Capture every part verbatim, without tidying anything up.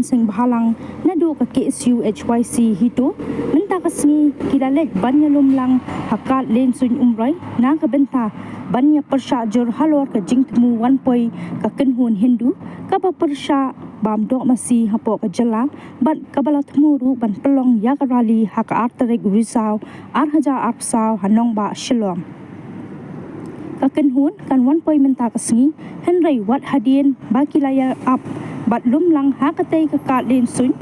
Seng Bhalang naduh ka K S U H Y C HITO mynta ka sngi ki la leit ban ïalum lang ha kad len suiñ Umroi na ka bynta ban ïa pyrshah jur halor ka jingthmu wan poi ka kynhun Hindu kaba pyrshah bam doh masi hapoh ka jylla bad kaba la thmu ruh ban pynlong ïa ka rally ha ka ar tarik Risaw ar hajar arphew saw ha nongbah Shillong. Ka kynhun kan wan poi mynta ka sngi, hynrei wat hadien ba ki la ïa ap bad lum lang ha katei ka kad len suiñ,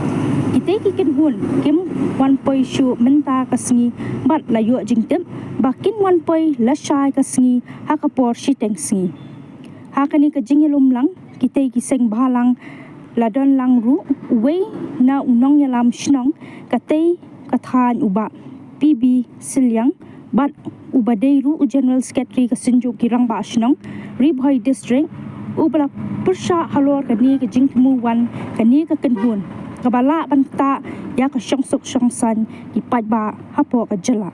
kitei ki kynhun kim wan poi shuh mynta ka sngi bad la ïoh jingtip ba kin wan poi lashai ka sngi ha ka por shiteng sngi. Ha kane ka jingïalum lang, kitei ki seng bhalang la don lang ruh uwei na u nongïalam shnong katei ka thaiñ u Bah P B Sylliang bad uba dei ruh u General Secretary ka Synjuk ki Rangbah Shnong Ri Bhoi District, uba la pyrshah halor kane ka jingthmu wan kane ka kynhun kaba lah ban ktah ïa ka shongsuk shongsaiñ ki paidbah hapoh ka jylla.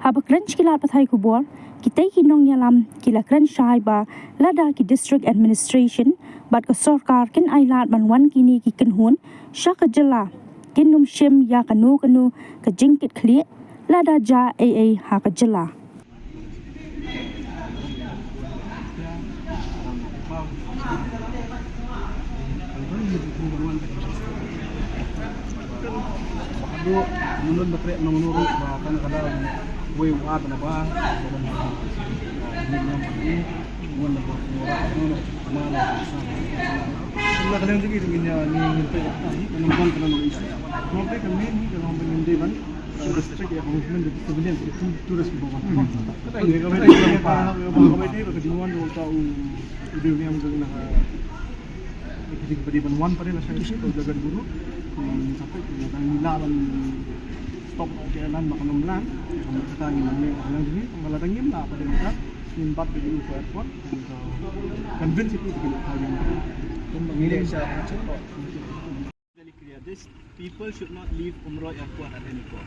Haba kren sha ki lad pathai khubor, kitei ki nongïalam ki la kren shai ba lada ki District Administration bad ka sorkar kin ai lad ban wan kine ki kynhun sha ka jylla, kin nym shim ïa kano kano ka jingkitkhlieh lada jia ei ei ha ka jylla. Very clear. These people should not leave Umroi Airport at any cost.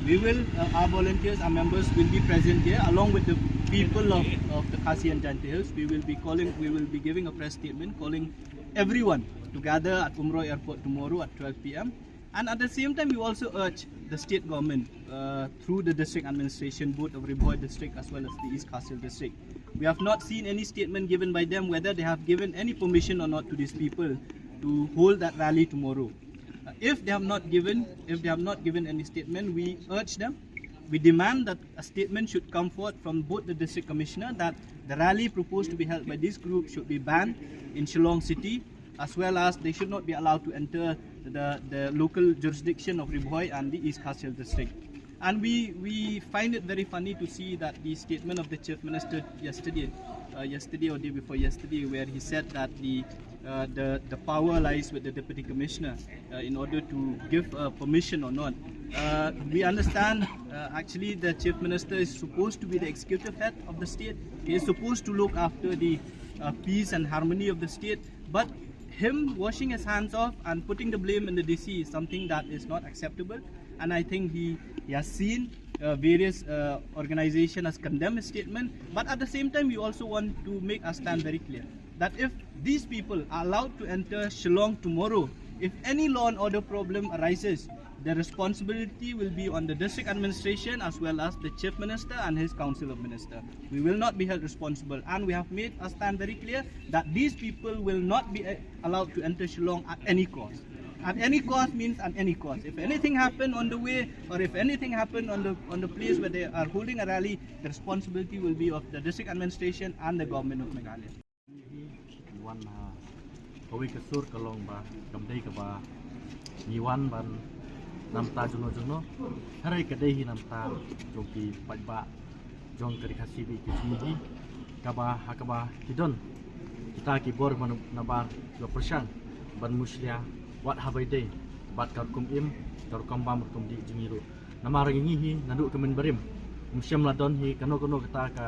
We will, uh, our volunteers, our members will be present here along with the people of, of the Khasi and Jaintia Hills. We will be calling, we will be giving a press statement calling everyone to gather at Umroi Airport tomorrow at twelve p m. And at the same time, we also urge the state government, uh, through the district administration, both of Ri Bhoi district as well as the East Khasi Hills district. We have not seen any statement given by them whether they have given any permission or not to these people to hold that rally tomorrow. Uh, if they have not given, if they have not given any statement, we urge them, we demand that a statement should come forth from both the district commissioner that the rally proposed to be held by this group should be banned in Shillong city, as well as they should not be allowed to enter the, the local jurisdiction of Ri Bhoi and the East Khasi Hills district. And we, we find it very funny to see that the statement of the Chief Minister yesterday, uh, yesterday or day before yesterday, where he said that the, uh, the, the power lies with the Deputy Commissioner, uh, in order to give, uh, permission or not. Uh, we understand, uh, actually the Chief Minister is supposed to be the executive head of the state. He is supposed to look after the, uh, peace and harmony of the state. But him washing his hands off and putting the blame in the D C is something that is not acceptable. And I think he, he has seen, uh, various, uh, organization has condemned his statement. But at the same time, we also want to make our stand very clear that if these people are allowed to enter Shillong tomorrow, if any law and order problem arises, the responsibility will be on the district administration as well as the Chief Minister and his Council of Minister. We will not be held responsible, and we have made a stand very clear that these people will not be, uh, allowed to enter Shillong at any cost. At any cost means at any cost. If anything happened on the way, or if anything happened on the, on the place where they are holding a rally, the responsibility will be of the district administration and the government of Meghalaya. Ngi wan ha kawei ka sur ka long ba kam dei kaba ngi wan ban namta jongno jongno. Hynrei ka dei hi namta jong ki paidbah jong ka Ri Khasi bad ki jong ngi, kaba ha kaba ki don kita ki bor ba nabar ba pyrshang ban mushlia wat ha ba ïadei bad ka rukom im, ka rukom bam, rukom dih jong ngi ruh. Namar ngi hi naduh ka mynbarim, ym shym la don hi kano kano kata ka,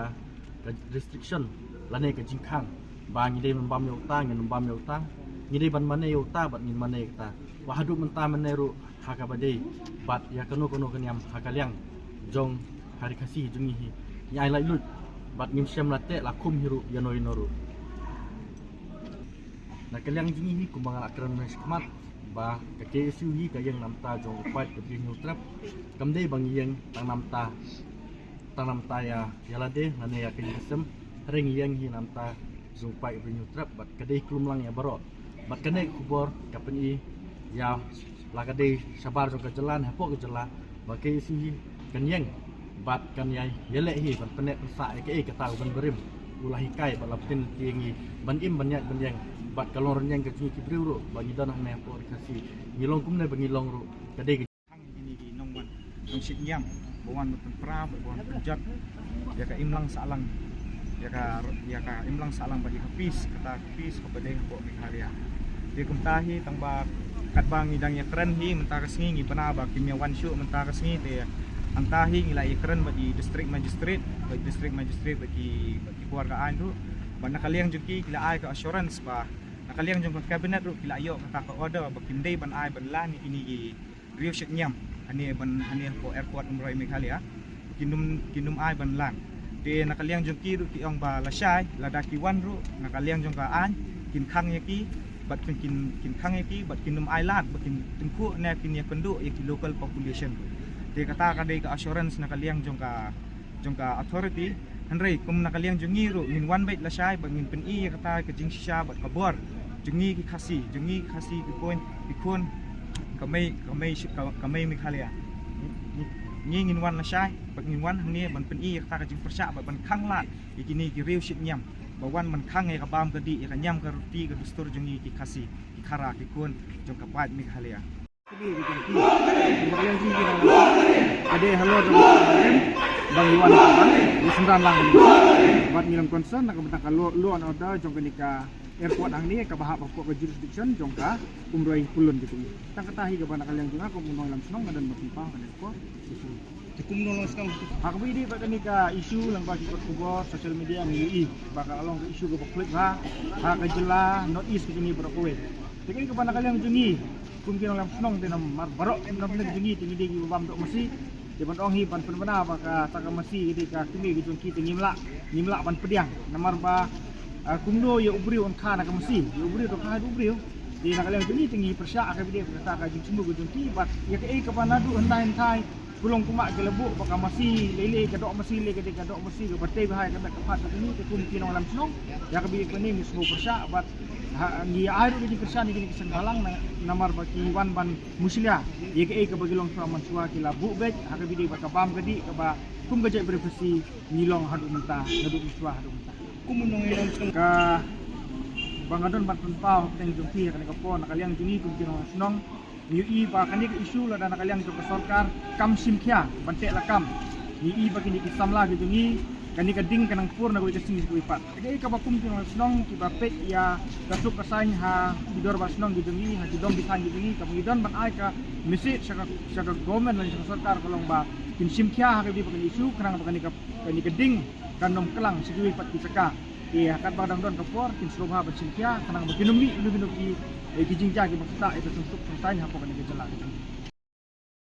ka restriction lane ka jingkhang ba ngi dei ban bam ïa uta, ngin bam ïa uta, ngi dei ban mane ïa uta bad ngin mane ïa kata. Wat haduh mynta mynne ruh ha kaba dei bad ïa kano kano ka niam ha ka liang jong ka Ri Khasi jong ngi hi, ngi ai laitluid bad ngim shym la teh la khum hi ruh ïano ïano ruh. Na ka liang jong ngi hi kumba nga la kren mynne shakhmat ba ka K S U hi ka ïeng namta jong u paid ka Bri Hynñiewtrep. Kam dei ba ngi ïeng tang namta tang namta ïa ïa lade lane ïa ka ïing ka sem. Hynrei ngi ïeng hi namta jong u paid ka Bri Hynñiewtrep bad ka dei khlem lang ïa baroh. Bad kane ka khubor ka pyni ïa la ka dei shabar jong ka jylla ne hapoh ka jylla ba K S U hi kan ïeng bad kan ïai ïaleh hi ban pynneh pynsah ïa kaei kata u ban barim u la hikai bad la pynlong ïa ngi ban im ban ïaid ban ïeng bad ka long rynïeng ka jong ngi ki briew ruh ba ngi don hangne hapoh Ri Khasi ngi long kumne ba ngi long ruh ka dei ka Hang kine ki nongwan nongshit niam ba wan ban pynpra ba wan pynjot ïa ka imlang sahlang ïa ka ïa ka imlang sahlang bad ïa ka peace kata ka peace kaba dei hapoh Meghalaya. Te kumta hi tang ba katba ngi dang ïakren hi mynta ka sngi ngi bna ba kim ïa wan shuh mynta ka sngi te hangta hi ngi la ïakren bad i district magistrate bad i district magistrate bad ki bad ki kwar ka aiñ ruh bad na ka liang jong ki ki la ai ka assurance ba na ka liang jong ka cabinet ruh ki la ïoh kata ka order ba kim dei ban ai ban lan ïa kine ki riewshit niam hane ban hane hapoh airport Umroi Meghalaya. Kin ym kin ym ai ban lan. Te na ka liang jong ki ruh ki ong ba lashai lada ki wan ruh na ka liang jong ka aiñ kin khang ïa ki bad kin kin kin khang ïa ki bad kin ym ai lad bad kin tyngkhuh ne kin ïakynduh ïa ki local population. Te kata ka dei ka assurance na ka liang jong ka jong ka authority. Hynrei kum na ka liang jong ngi ruh ngin wan beit lashai bad ngin pyni ïa kata ka jingshisha bad ka bor jong ngi ki Khasi jong ngi ki Khasi ki khun ki khun ka mei ka mei shi- ka, ka mei Meghalaya. Ngi ngi ngin wan lashai bad ngin wan hangne ban pyni ïa kata ka jingpyrshah bad ban khang lad ïa kine ki riewshit niam ba wan ban khang ïa ka bam ka dih ïa ka niam ka roti ka dustur jong ngi ki Khasi ki Khara ki khun jong ka paid Meghalaya. Kine ki jong ki. Ba ka liang jong ki dang ka dei halor jong ka rim ba ngi wan ka ban ngi synran lang. Bad ngi long concern na ka bynta ka law law and order jong kane ka airport hangne kaba hap hapoh ka jurisdiction jong ka Umroi Pyllun jong ngi. Tang kata hi kaba na ka liang jong nga kum u nongïalam shnong nga don ban pynpaw ha kane ka por. Te kumno long shnong? Ha kaba ïadei bad kane ka issue lyngba ki kot khubor social media ngi ïohi ba ka long ka issue kaba khluit bha ha ka jylla North East ka jong ngi baroh kawei. Te kane kaba na ka liang jong ngi kum ki nongïalam shnong te namar baroh ki nongïalam shnong jong ngi te ngi dei kiba bam doh masi. Te ban ong hi ban pynbna ba kata ka masi ka dei ka kmie ka jong ki te ngim lah ngim lah ban pdiang namar ba ah, kumno ïa u briew un kha na ka masi ïa u briew to kha u briew. Te na ka liang jong ngi te ngi pyrshah ha ka bynta kata ka jingsngewbha ka jong ki bad ïa kaei kaba naduh hynda hynda Kulong kumba ki la buh ba ka masi lei lei ka doh masi lei ka dei ka doh masi kaba tei ba hai ka met ka phad ka jong ngi te kum ki nongïalam shnong. Ïa kaba ïa kane ngi sngewpyrshah bad ha ngi ai ruh ka jingkyrshan ïa kine ki seng bhalang na namar ba ki wan ban mushlia ïa kaei kaba ki long shuwa mynshuwa ki la buh beit ha kaba ïadei bad ka bam ka dih kaba kum ka jaitbynriew Khasi ngi long haduh mynta naduh mynshuwa haduh mynta. Kum u nongïalam shnong kaba nga don ban pynpaw hapdeng jong phi ha kane ka por na ka liang jong ngi kum ki nongïalam shnong. Ngi ïohi ba kane ka issue lada na ka liang jong ka sorkar kam shim khia ban teh lakam. Ngi ïohi ba kine ki samla ki jong ngi kane ka ding ka nang pur na kawei ka sngi sha kawei pat. Kaei kaba kum ki nongïalam shnong kiba peit ïa ka suk ka saiñ ha ki dorbar shnong ki jong ngi ha ki dong ki thaiñ ki jong ngi kaba ngi don ban ai ka message sha ka sha ka government lane sha ka sorkar ka long ba kin shim khia ha kane ka issue khnang ba kane ka kane ka ding kan ym klang sha kiwei pat ki jaka. Te ha katba dang don ka por kin sngewbha ban shim khia khnang ba kin ym mih ïa kino kino ki eh, ki jingjia kiba ktah ïa ka jingsuk jingsaiñ hapoh kane ka jylla ka jong ngi.